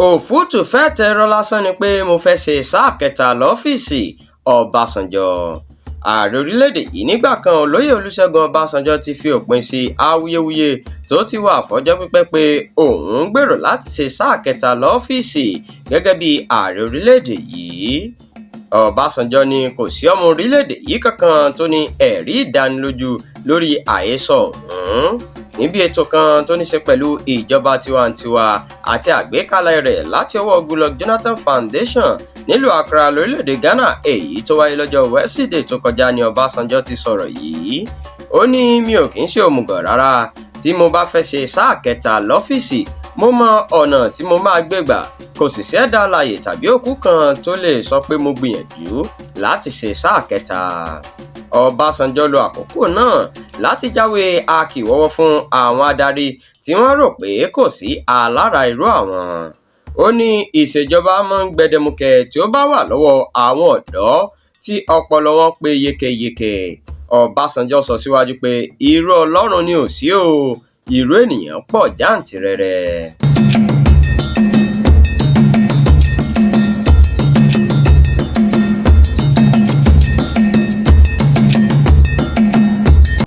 Òfúùtù fẹ́ẹ̀ tẹ̀ irọ́ lásán ni pé mo fẹ́ẹ́ ṣe sáà kẹta lọ́fíìsì Ọbásanjọ́. Ààrẹ orílẹ̀-èdè yìí nígbà kan, Olóyè Olúṣẹ́gun Ọbásanjọ́, ti fi òpin sí awuyewuye tó ti wà fọ́jọ́ pípẹ́ pé òun ń gbèrò láti ṣe sáà kẹta lọ́fíìsì gẹ́gẹ́ bí ààrẹ orílẹ̀-èdè yìí. Ọbásanjọ́ ní kò sí ọmọ orílẹ̀-èdè yìí kankan tó ní ẹ̀rí ìdánilójú lórí àhesọ ọ̀hún. Níbi ètò kan tó ní ṣe pẹ̀lú ìjọba tiwantiwa àti àgbékalẹ̀ rẹ̀ láti ọwọ́ Goodluck Jonathan Foundation nílùú Accra, lórílẹ̀-èdè Ghana, èyí tó wáyé lọ́jọ́ Wẹ́sídẹ̀ẹ́ tó kọjá ní Ọbásanjọ́ ti sọ̀rọ̀ yìí. Ó ní mi ò kì í ṣe òmùgọ̀ rárá. Tí mo bá fẹ́ ṣe sáà kẹta lọ́fíìsì, mo mọ ọ̀nà tí mo máa gbé gbà. Kò sì sí ẹ̀dá alààyè tàbí òkú kan tó lè sọ pé mo gbìyànjú láti ṣe sáà kẹta. Ọbásanjọ́ lo àkókò náà láti jáwé akíwọ́wọ́ fún àwọn adarí tí wọ́n rò pé kò sí alára irú àwọn. Ó ní ìṣèjọba máa ń gbẹdẹmukẹ tí ó bá wà lọ́wọ́ àwọn ọ̀dọ́ tí ọpọlọ wọn pé yékéyéké. Ọbásanjọ́ sọ síwájú pé irú Ọlọ́run ni ò sí o, irú ènìyàn pọ̀ jàǹtìrẹrẹ.